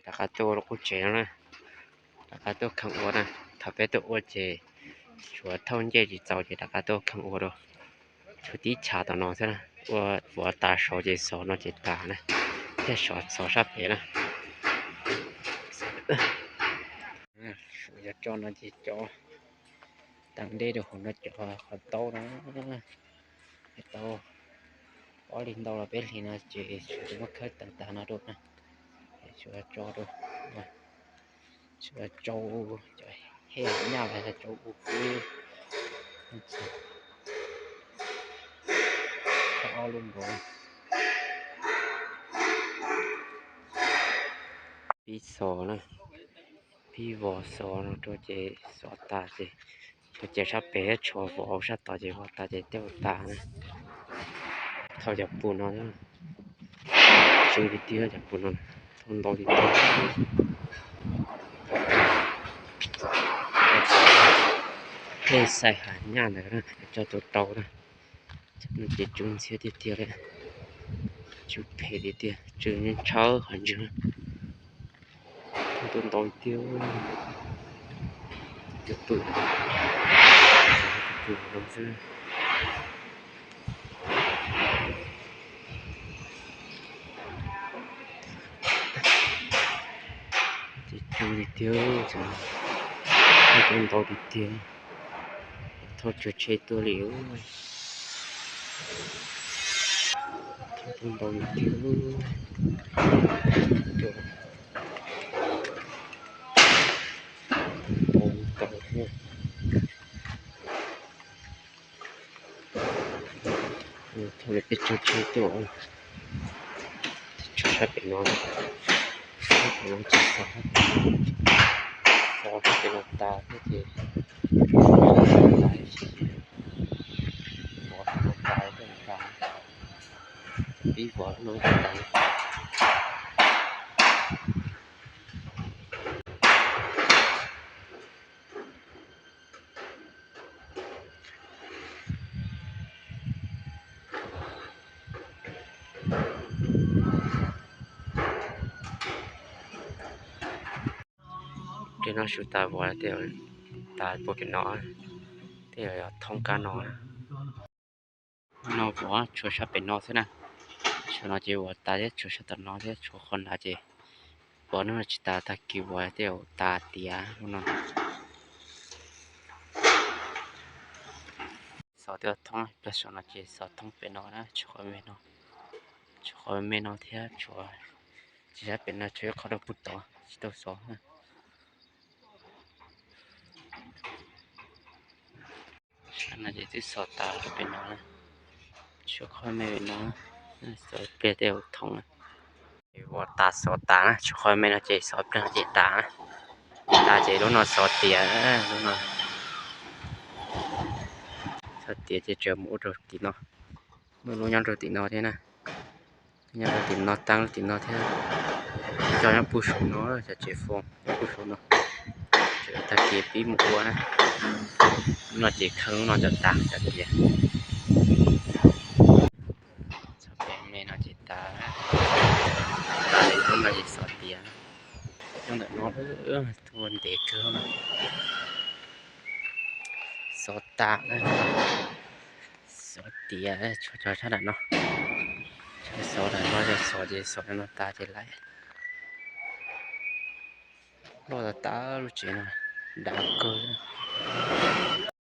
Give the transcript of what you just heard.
Rov qab tuaj ua lub qub tsev no na, rov qab tuaj kheej ua na. Thaum peb tuaj ua ces tsuas thauj ncej tsis txaus ces rov qab tuaj kheej ua rau. Tshuav tib chav tom no xwb na, ua vov tas saud ces xov no ces tas na, thiaj xov sab pem na. Yog tso no ces cov teev deb rau hauv no, cov qhov taub no, qhov taub ob hlis ntau los peb hlis no ces tsuas muab khawb teev tas no rau na. Tsuas tso rau, tsuas tso cov hej nyaj los yog tso ua peb ob lub nkaus. Pib xov na, pib vov xov no rau ces xov tas ces, ces sab pem thiab tshuav vov sab tod ces vov tas ces tej ua tas na. Thauj cov pus no, tsw tiag tiag cov pus no, thauj ntau tiag tiag. Tej xaim hav nyaj ntawd na, coj tuaj rau na, ces tsw ntxhiab tiag tiag li, tsw phem tiag tiag, tsw ntshawb qhov ntswg. Tuaj ntau tiag, cov pwm, cov pwm no xwb. Ces tsw tiag tiag, tuaj ntau tiag tiag, thauj tsw tshe tuaj li. Thauj tuaj ntau tiag tiag, ntau tiag. Thauj lawm peb tsw tshe tuaj, tsw sab pem no, sab pem no tsis xov, xov sab pem no tas thiab ces, tas, vov sab no tas thiab tas, pib vov no tas. Tej no su tas vov tej, tas puag pem no, tej yog thoob kab no. No vov tshuav sab pem no xwb na, tshuav no ces vov tas thiab, tshuav sab tom no thiab, tshuav qhov nrad ces vov hnub no tsis tas, tag kis vov tej tas tiav lub no. Xov tej thoob plag saum no ces xov thoob pem no na, tshuav qhov me no, tshuav qhov me no thiab, tshuav tsis sab pem no, tshuav ib qho rau puag tod tsis tau xov. Sab no ces twb xov tas rau pem no na, tshuav qhov me no, xov pliag tej thoob na. Vov tas xov tas na, tshuav qhov me no ces xov pliag no ces tas na. Tas ces lub no xov tiav, lub no xov tiav ces tseem mus ua rau tim no, muaj lub nyob rau tim no thiab na. Nyob rau tim no, tag lub tim no thiab, cov nyob puag saum no, cov tsev foom nyob puag saum no, tseem tag kis pib mus ua na. Lub no ces kheej lub no cov tas cov tiav. Txog pem me no ces tas, tas li lub no ces xov tiav. Cov ntawm no tuaj ntev kawg no, xov tas na, xov tiav, tshuav cov sab nram no, xov nram no, xov ces xov no tas ces lawm. Loj tas tas lub tsev no, dav kawg.